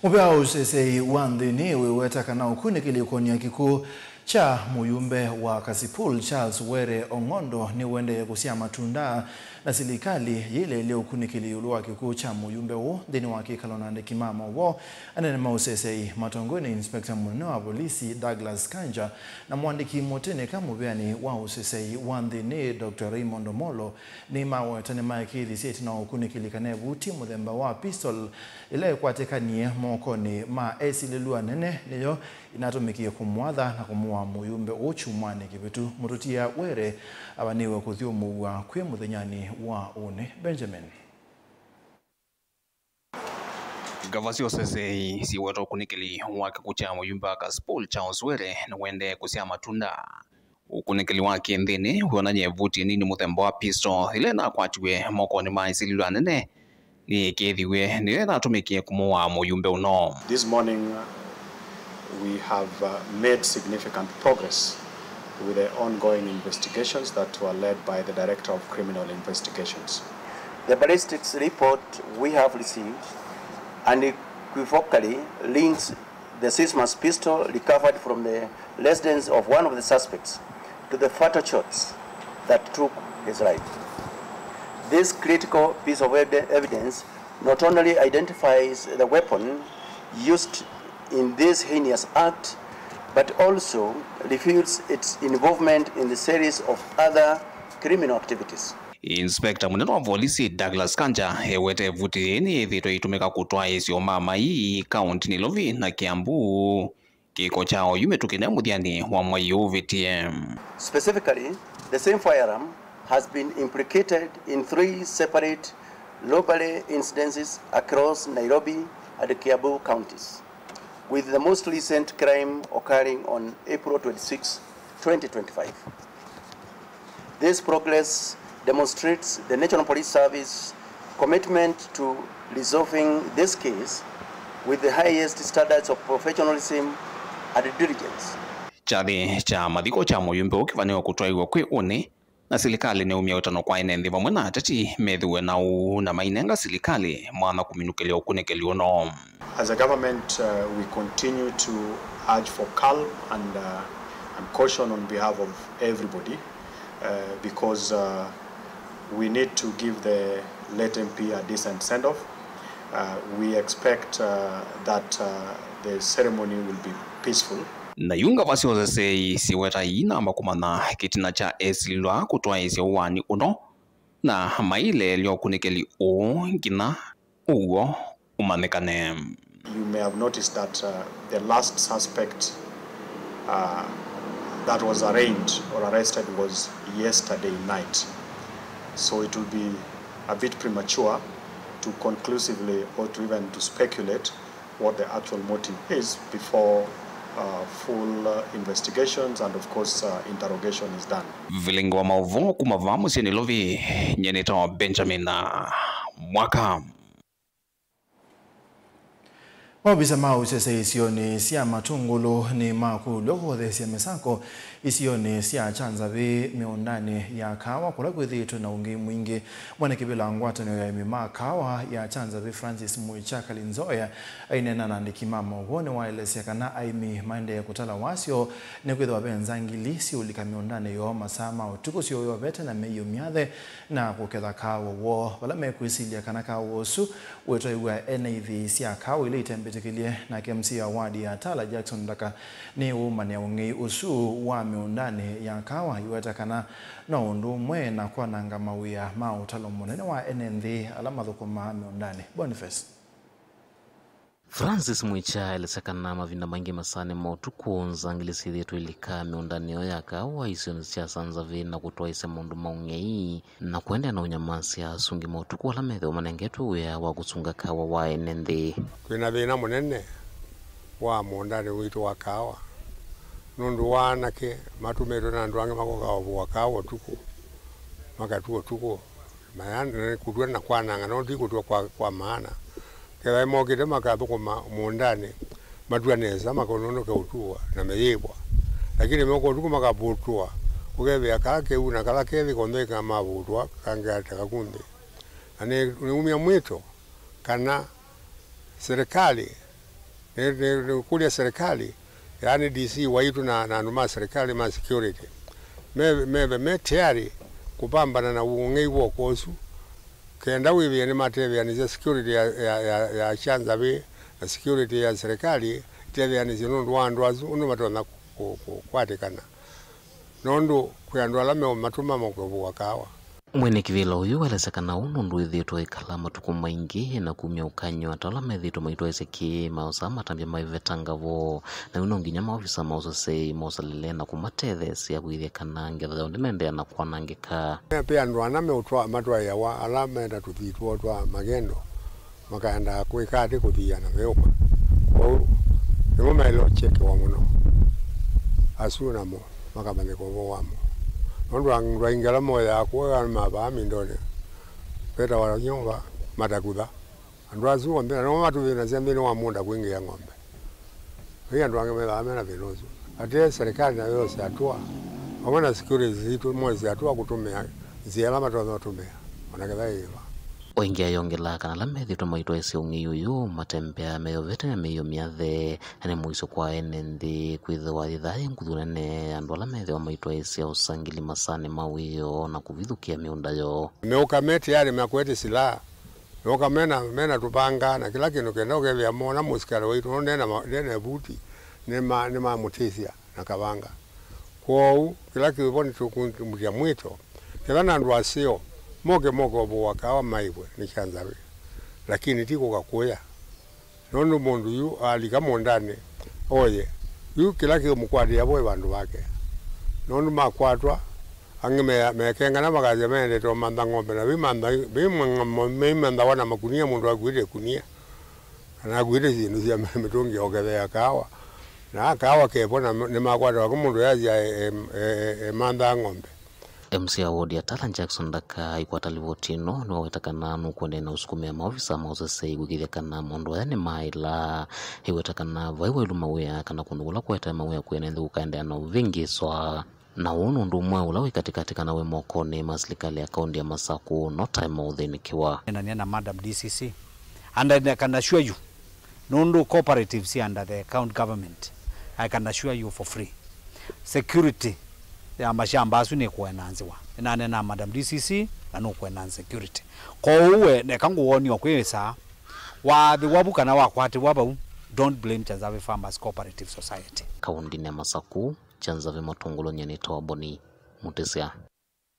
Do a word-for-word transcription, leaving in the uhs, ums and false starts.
Mũvĩa wa ũseseĩ wa nthĩnĩ wĩweta kana ũkunĩkĩli ũkonia kĩkw'ũ kya mũyumbe wa Kasipul, Charles Were Ong'ondo, nĩũendee kũsyaa matunda, na silikalĩ yĩleelya ũkunĩkĩli ĩũlũ wa kĩkw'ũ kya mũyumbe ũũ. Nthĩnĩ wa kĩkalo na andĩki ma maũvoo, anene ma ũseseĩ matongoew'e nĩ Inspector mũnene wa volisi Douglas Kanja na mũandĩki mũtĩnĩka mũvĩanĩ wa ũseseĩ wa nthĩnĩ, Doctor Raymond Omolo, nĩmaweta nĩmaekĩĩthisye ĩtina wa ũkunĩkĩli kana ĩvuti mũthemba wa pistol ĩla ĩkwatĩkanie mokonĩ ma esilĩlw'a anene nĩyo ĩnatũmĩkie kũmwatha na kũmũaa mũyumbe ũũ kyumwanĩ kĩvĩtu. Mũtũtia Were avanĩĩwe kũthyũmũw'a kwĩ mũthenyanĩ wa ũnĩ. Benjamin. Ngavasi ũseseĩ siweta ũkunĩkĩli wa kĩkw'ũ kya mũyumbe wa Kasipul, Charles Were, nĩwendee kũsyaa matunda. Ũkunĩkĩli wa kĩnthĩnĩ wĩonany'a ĩvuti ĩnini mũthemba wa pistol ĩla ĩnakwatiwe mokonĩ ma esilĩlw'a anene nĩyĩkĩĩthiw'e nĩyo ĩnatũmĩkie kũmũaa mũyumbe ũno. This morning, uh, we have, uh, made significant progress with the ongoing investigations that were led by the Director of Criminal Investigations. The ballistics report we have received unequivocally links the Sysmas pistol recovered from the residence of one of the suspects to the fatal shots that took his life. This critical piece of evi-, evidence not only identifies the weapon used in this heinous act, but also refutes its involvement in the series of other criminal activities. Inspector mũnene wa volisi Douglas Kanja ewete ĩvuti yĩĩ nĩyĩthĩĩtwe ĩitũmĩka kũtwaĩĩsya ũmaamai kaũntinĩ Nairobi na Kiambu. Kĩko kya oyu mĩtũkĩ nĩ mũthyanĩ wa mwei ũvĩtĩe. Specifically, the same firearm has been implicated in three separate robbery incidences across Nairobi and Kiambu counties, with the most recent crime occurring on April twenty-sixth, twenty twenty-five. This progress demonstrates the National Police Service commitment to resolving this case with the highest standards of professionalism and diligence. Kyathĩ kya mathiko kya mũyumbe ũũ kĩvanĩwe kũtwaĩw'a kwĩ ũnĩ, na silikalĩ nĩyaumya ũtano kwa ene nthĩ vamwe na ateti methĩwe na ũuu na mainenga silikalĩ mwanya kũminũkĩlya ũkunĩkĩli ũno. As a government, uh, we continue to urge for calm and, uh, and caution on behalf of everybody, uh, because, uh, we need to give the late M P a decent send-off. Uh, we expect, uh, that, uh, the ceremony will be peaceful. Na yu ngavasi ũseseĩ siweta iinamba kũmanya kĩtina kya esilĩlwa kũtwaĩĩsya ũaani ũno, na maileelya ũkunĩkĩli ũũ nginya ũw'o ũmanyĩkane. You may have noticed that, uh, the last suspect, uh, that was arraigned or arrested was yesterday night. So it will be a bit premature to conclusively or to even to speculate what the actual motive is before, uh, full, uh, investigations and, of course, uh, interrogation is done. Vilingi wa maũvoo kuma vaa mũsyĩ Nairobi, nyie nĩtawa Benjamin, uh, Mwaka. Maovisa ma ũseseĩ isionĩ sya Matũngũlũ nĩmakũlw'a kũtheesya mĩsako isionĩ sya Kyanzavĩ mĩũndanĩ ya kaawa kũla kwĩthĩĩtwe na ũngei mwingĩ. Mwene kĩvĩla ngwatanĩo ya aĩmi ma kaawa ya Kyanzavĩ, Francis Mwĩkya Kalinzoya, aineena na andĩki ma maũvoo nĩwaelesya kana aĩmi maendee kũtala wasyo nĩkwĩthĩwa ve nzangili siũlika mĩũndanĩ yoo masaa ma ũtukũ syũyovete na mĩio myathe na kũketha kaawa woo, vala mekwĩsilya kana kaawa ũsu wĩtwaĩw'a ene ithĩi sya kaawa ila itembĩtĩkĩlye. Nake M C A wa ward ya Tala, Jackson Ndaka, nĩwũmanĩa ũng'ei ũsu wa mĩũndanĩ ya kaawa, aiweta kana no ũndũ ũmwe na kwananga mawĩa ma ũtalo mũnene wa ene nthĩ ala mathũkũmaa mĩũndanĩ. Boniface. Francis Mwĩkya aelesya kana mavinda maingĩ masaanĩ ma ũtukũ, nzangili syĩthĩĩtwe ilika mĩũndanĩ yoo ya kaawa isionĩ sya Kyanzavĩ na kũtwaĩĩsya maũndũ ma ũng'ei na kũendeea na ũnyamasya asungi ma ũtukũ ala methĩwa manengetwe wĩa wa kũsunga kaawa wa ene nthĩ. Twĩ na thĩna mũnene wa mũũndanĩ witũ wa kaawa, nũndũ wa anake matũmĩtwe na andũ angĩ makoka ũvũa kaawa ũtukũ, makatua ũtukũ, mayana kũtua na kwananga, no ti kũtua kwa, kwa maana. Kethwa mokĩte makathũkũma mũũndanĩ, matua nesa, makonũnũke ũtua na meyĩvwa. Lakini moka ũtukũ makavũtũa, ũkethĩa kaa kĩu na kala kethĩ konthe kamavũtũa, kangĩ ateka kunthĩ. Na nĩ, nĩumya mwĩto kana serikali Nĩ- nĩ- nĩkũlya serikali, yaani D C waitũ na na andũ ma serikali ma security, me- meve me tayari kũpambana na ũng'ei w'oko ũsu, kenda wĩthĩe nĩmatetheanĩsya security ya, ya, ya, ya kya nzavĩ na security ya serikali itetheanĩsye nũndũ wa andũ asu ũndũ matonya kũ- kũ- kũkwatĩkana, nũndũ kwĩ andũ ala meũmatũma moke ũvũa kaawa. Mwene kĩvĩla ũyũ waelesya kana ũũ nũndũ wĩthĩĩtwe ũikala matukũ maingĩ na kumya ũkany'o ata ala methĩĩtwe maitwaĩsya kĩ maosaa matambya maiveta ngavo, na yu no nginya maovisa ma ũseseĩ mosalĩle na kũmatetheesya kwĩthĩa kana ngetha yoo ndĩnaendeea na kwanangĩka. Ve andũ ana meũtwa- matwaĩawa ala menda tũthii twoo twa magendo, makaendaa kwĩka atĩ kũthiana meũkwa. Kwoou nĩmo maĩle ũkyekewa mũno. Asu namo makamanyĩka ũvoo wamo. Nũndũ andũ aingĩ ala moyaa kũũ nĩ ma vaa mindonĩ, metawa nyũmba matakutha. Andũ asu onthe na nĩmo matũthĩnasya nthĩnĩ wa mũũnda kwingĩa ng'ombe. Vai andũ angĩ methaa mena thĩna ũsu. Atĩ serikali nayo yose hatua, vamwe na security sitũ mose hatua kũtũmĩa nzĩa ĩla matonya ũtũmĩa, ona ketha yĩva. Oingĩ ayongelaa kana ala methĩtwe maitwaĩsya ũng'ei ũyũ matembeaa meyovete na mĩio myathe, na nĩ mũisyo kwa ene nthĩ kwĩthĩwa yĩthaa yĩ nguthu nene andũ ala methĩwa maitwaĩsya ũsangĩli masaanĩ ma wĩoo na kũvithũkĩa mĩũnda yoo. Meũka me tayari makwete silaha, meũka mena, mena tũvanga na kĩla kĩndũ kenda ũkethĩa mona mũsikalĩ waitũ nũndũ ndena ma- ndena vuti, nĩma- nĩmamũtĩsya na kavanga. Kwoou kĩla kĩvo nĩtũkũmũtia mwĩto, ketha na andũ aseo moke moke ũvũa kawa maĩvwe nĩ kya nzavĩ, lakini ti kũka kũya. Nũndũ mũndũ yu alika mũũndanĩ oye, yu kĩla kĩũmũkwatĩa vo ĩ vandũ vake. Nũndũ makwatwa, angĩ me- mekengana makasya mendete ũmantha ng'ombe, na vimantha- vimanthawa na makunia, mũndũ akuĩte ĩkunia kana akuĩte syĩndũ sya mĩtũngi ya ũkethea kaawa. Na kaawa kevo na nĩmakwatawa kũ mũndũ yasya e- e- e- emanthaa ng'ombe. M C A wa wodi ya Tala Jackson Ndaka aikwata livoti ĩno nĩwaweta kana nũkũendeea na ũsukumĩa maovisa ma ũseseĩ kũĩkĩĩthya kana maũndũ aya nĩmaĩla. Aiweta kana vai waĩlu mawĩa kana kũndũ kũla kũetae mawĩa kwĩ ene nthĩ kũkaendeea na ũvĩngĩĩswa. Na ũũ nũndũ ũmwe ũla wĩ katĩkatĩ kana wĩ mokonĩ ma silikalĩ ya kaũntĩ ya Masakũ no time ũthĩnĩkĩwa. Nĩnanĩa na Madam D C C, and I can assure you, nũndũ cooperatives under the county government, I can assure you for free, security ya mashamba asu nĩkũenanzĩwa. Nĩnanena na Madam D C C na nũkũenanza security. Kwoou we, neka ngũwonie kwĩsaa, wathĩwa vu kana wakwatĩwa vau, don't blame Chanzavi Farmers Cooperative Society. Kaũntĩnĩ ya Masakũ, Chanzavi Matũngũlũnye nĩ Toboni Mũtĩsya.